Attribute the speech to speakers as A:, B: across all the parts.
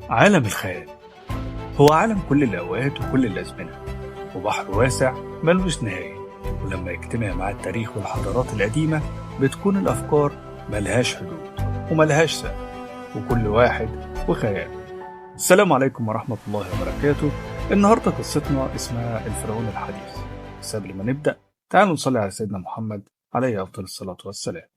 A: عالم الخيال هو عالم كل الأوقات وكل الأزمنة، وبحر واسع ملوش نهاية، ولما يجتمع مع التاريخ والحضارات القديمة بتكون الأفكار ملهاش حدود وملهاش سقف، وكل واحد وخياله. السلام عليكم ورحمة الله وبركاته. النهاردة قصتنا اسمها الفرعون الحديث. بس قبل ما نبدأ تعالوا نصلي على سيدنا محمد عليه أفضل الصلاة والسلام.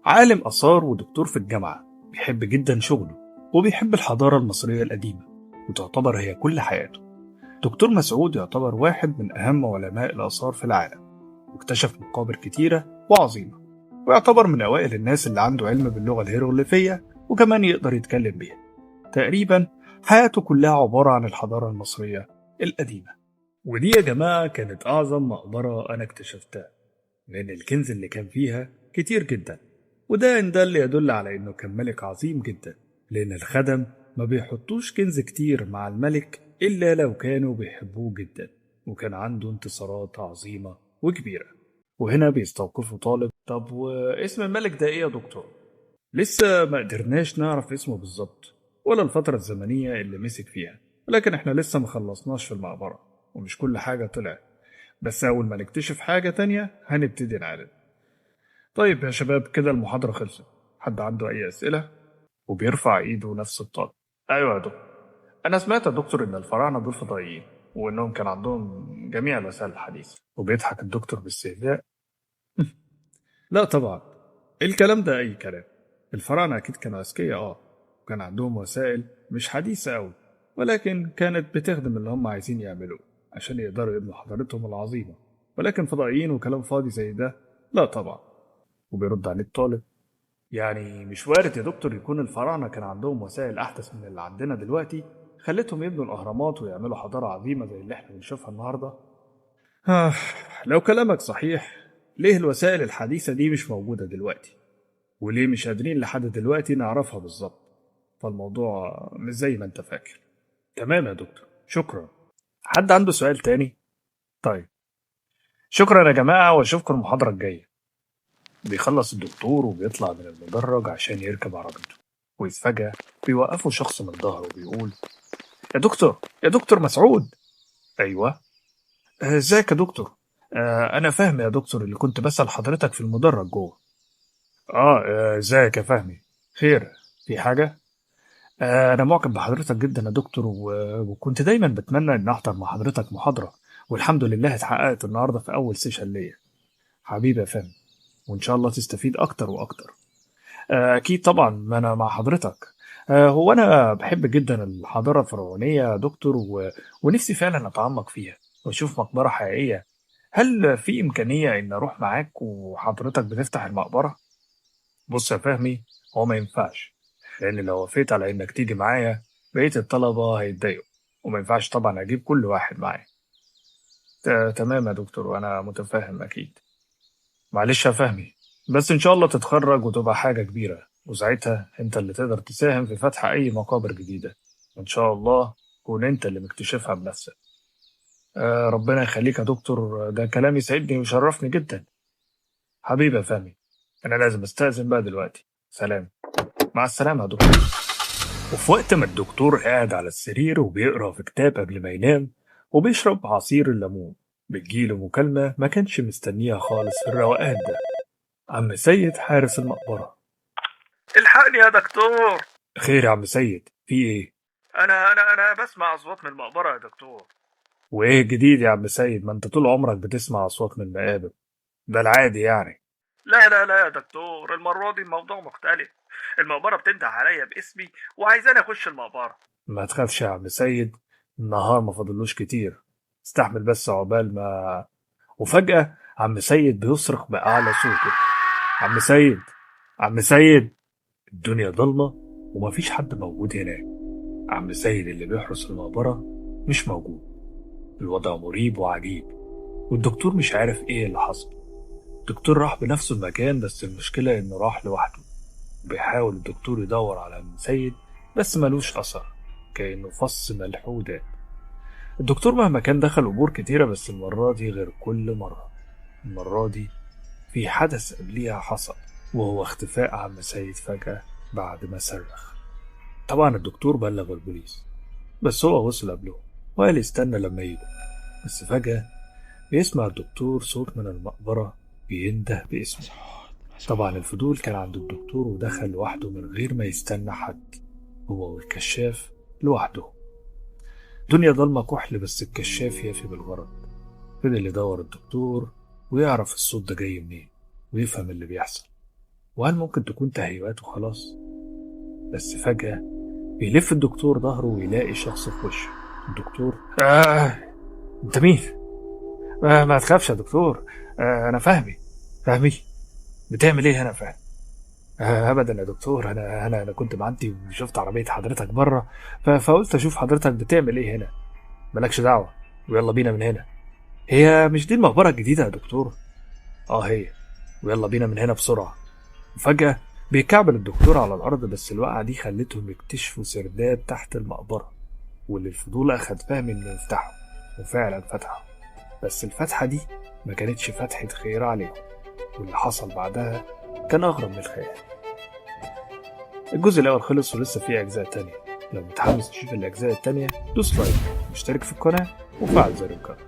A: عالم آثار ودكتور في الجامعة، بيحب جدا شغله وبيحب الحضارة المصرية القديمة وتعتبر هي كل حياته. دكتور مسعود يعتبر واحد من أهم علماء الآثار في العالم، واكتشف مقابر كتيرة وعظيمة، ويعتبر من أوائل الناس اللي عنده علم باللغة الهيروغليفية وكمان يقدر يتكلم بيها. تقريبا حياته كلها عبارة عن الحضارة المصرية القديمة. ودي يا جماعة كانت أعظم مقبرة أنا اكتشفتها، لأن الكنز اللي كان فيها كتير جدا، وده إن ده اللي يدل على إنه كان ملك عظيم جدا، لأن الخدم ما بيحطوش كنز كتير مع الملك إلا لو كانوا بيحبوه جدا، وكان عنده انتصارات عظيمة وكبيرة. وهنا بيستوقفوا طالب: طب واسم الملك ده إيه يا دكتور؟ لسه ما قدرناش نعرف اسمه بالظبط ولا الفترة الزمنية اللي مسك فيها، ولكن احنا لسه ما خلصناش في المقبرة ومش كل حاجة طلعت، بس أول ما نكتشف حاجة تانية هنبتدي نعلن. طيب يا شباب، كده المحاضرة خلصت، حد عنده أي أسئلة؟ وبيرفع إيده نفس الطالب: أيوة يا دكتور، أنا سمعت يا دكتور إن الفراعنة دول فضائيين وإنهم كان عندهم جميع الوسائل الحديثة. وبيضحك الدكتور باستهزاء: لا طبعا، الكلام ده أي كلام، الفراعنة أكيد كانوا أذكياء، وكان عندهم وسائل مش حديثة أوي، ولكن كانت بتخدم اللي هم عايزين يعملوه عشان يقدروا يبنوا حضارتهم العظيمة، ولكن فضائيين وكلام فاضي زي ده لا طبعا. وبيرد عليه الطالب: يعني مش وارد يا دكتور يكون الفراعنة كان عندهم وسائل أحدث من اللي عندنا دلوقتي خلتهم يبنوا الأهرامات ويعملوا حضارة عظيمة زي اللي احنا بنشوفها النهاردة؟ لو كلامك صحيح، ليه الوسائل الحديثة دي مش موجودة دلوقتي؟ وليه مش قادرين لحد دلوقتي نعرفها بالظبط؟ فالموضوع مش زي ما انت فاكر. تمام يا دكتور، شكرا. حد عنده سؤال تاني؟ طيب شكرا يا جماعة، واشوفكم المحاضرة الجاية. بيخلص الدكتور وبيطلع من المدرج عشان يركب عربيته، ويتفاجأ بيوقفه شخص من ظهره وبيقول: يا دكتور، يا دكتور مسعود. أيوة، ازيك يا دكتور؟ أنا فهمي يا دكتور، اللي كنت بسأل حضرتك في المدرج جوه. ازيك يا فهمي، خير، في حاجة؟ أنا معجب بحضرتك جدا يا دكتور، وكنت دايما بتمنى إن أحضر مع حضرتك محاضرة، والحمد لله اتحققت النهاردة في أول session ليا. حبيبي يا فهمي، وإن شاء الله تستفيد أكتر وأكتر. أكيد طبعا، ما أنا مع حضرتك. هو أنا بحب جدا الحضارة الفرعونية يا دكتور، ونفسي فعلا أتعمق فيها وأشوف مقبرة حقيقية. هل في إمكانية إن أروح معاك وحضرتك بتفتح المقبرة؟ بص يا فهمي، هو ما ينفعش، لأن لو وافقت على إنك تيجي معايا بقية الطلبة هيتضايقوا، وما ينفعش طبعا أجيب كل واحد معايا. تمام يا دكتور، وأنا متفهم أكيد. معلش يا فهمي، بس إن شاء الله تتخرج وتبقى حاجة كبيرة، وساعتها أنت اللي تقدر تساهم في فتح أي مقابر جديدة، وإن شاء الله تكون أنت اللي مكتشفها بنفسك. ربنا يخليك يا دكتور، ده كلام يسعدني ويشرفني جدا. حبيبي يا فهمي، أنا لازم أستأذن بقى دلوقتي، سلام. مع السلامة يا دكتور. وفي وقت ما الدكتور قاعد على السرير وبيقرأ في كتاب قبل ما ينام وبيشرب عصير الليمون، بتجيله مكالمة ما كانش مستنيها خالص في الروقان ده. عم سيد حارس المقبرة:
B: الحقني يا دكتور.
A: خير يا عم سيد، في ايه؟
B: انا انا انا بسمع اصوات من المقبرة يا دكتور.
A: وايه الجديد يا عم سيد؟ ما انت طول عمرك بتسمع اصوات من المقابر، ده العادي يعني.
B: لا لا لا يا دكتور، المرة دي الموضوع مختلف، المقبرة بتنده عليا باسمي وعايزاني اخش المقبرة.
A: ما تخافش يا عم سيد، النهار ما فاضلوش كتير، استحمل بس عقبال ما. وفجأة عم سيد بيصرخ بأعلى صوته: عم سيد، عم سيد. الدنيا ضلمة ومفيش حد موجود هناك. عم سيد اللي بيحرس المقبرة مش موجود. الوضع مريب وعجيب، والدكتور مش عارف ايه اللي حصل. الدكتور راح بنفسه المكان، بس المشكلة انه راح لوحده. بيحاول الدكتور يدور على عم سيد بس ملوش أثر، كأنه فص ملحودات. الدكتور مهما كان دخل أمور كتيرة، بس المرة دي غير كل مرة. المرة دي في حدث قبليها حصل، وهو اختفاء عم سيد فجأة بعد ما صرخ. طبعا الدكتور بلغ البوليس، بس هو وصل قبله وقال استنى لما يجوا. بس فجأة بيسمع الدكتور صوت من المقبرة بينده باسمه. طبعا الفضول كان عند الدكتور ودخل لوحده من غير ما يستنى حد، هو والكشاف لوحده. دنيا ضلمة كحل، بس الكشاف يافي بالغرض. فضل يدور الدكتور ويعرف الصوت ده جاي منين ويفهم اللي بيحصل، وهل ممكن تكون تهيؤات وخلاص. بس فجأة بيلف الدكتور ظهره ويلاقي شخص في وشه. الدكتور: انت مين؟ ما تخافش يا دكتور، انا فهمي. فهمي؟ بتعمل ايه هنا فهمي؟ ابدا يا دكتور، انا كنت معدي وشفت عربية حضرتك بره، فقلت اشوف حضرتك بتعمل ايه هنا. مالكش دعوة، ويلا بينا من هنا. هي مش دي المقبرة الجديدة يا دكتور؟ هي، ويلا بينا من هنا بسرعة. وفجأة بيكعبل الدكتور على الأرض، بس الوقعة دي خلتهم يكتشفوا سرداب تحت المقبرة، واللي الفضول أخد فهمي إنه يفتحه، وفعلا فتحه. بس الفتحة دي ما كانتش فتحة خير عليهم، واللي حصل بعدها كان أغرب من الخيال. الجزء الأول خلص ولسه فيه أجزاء تانية. لو متحمس تشوف الأجزاء التانية دوس like واشترك في القناة وفعل زر الجرس.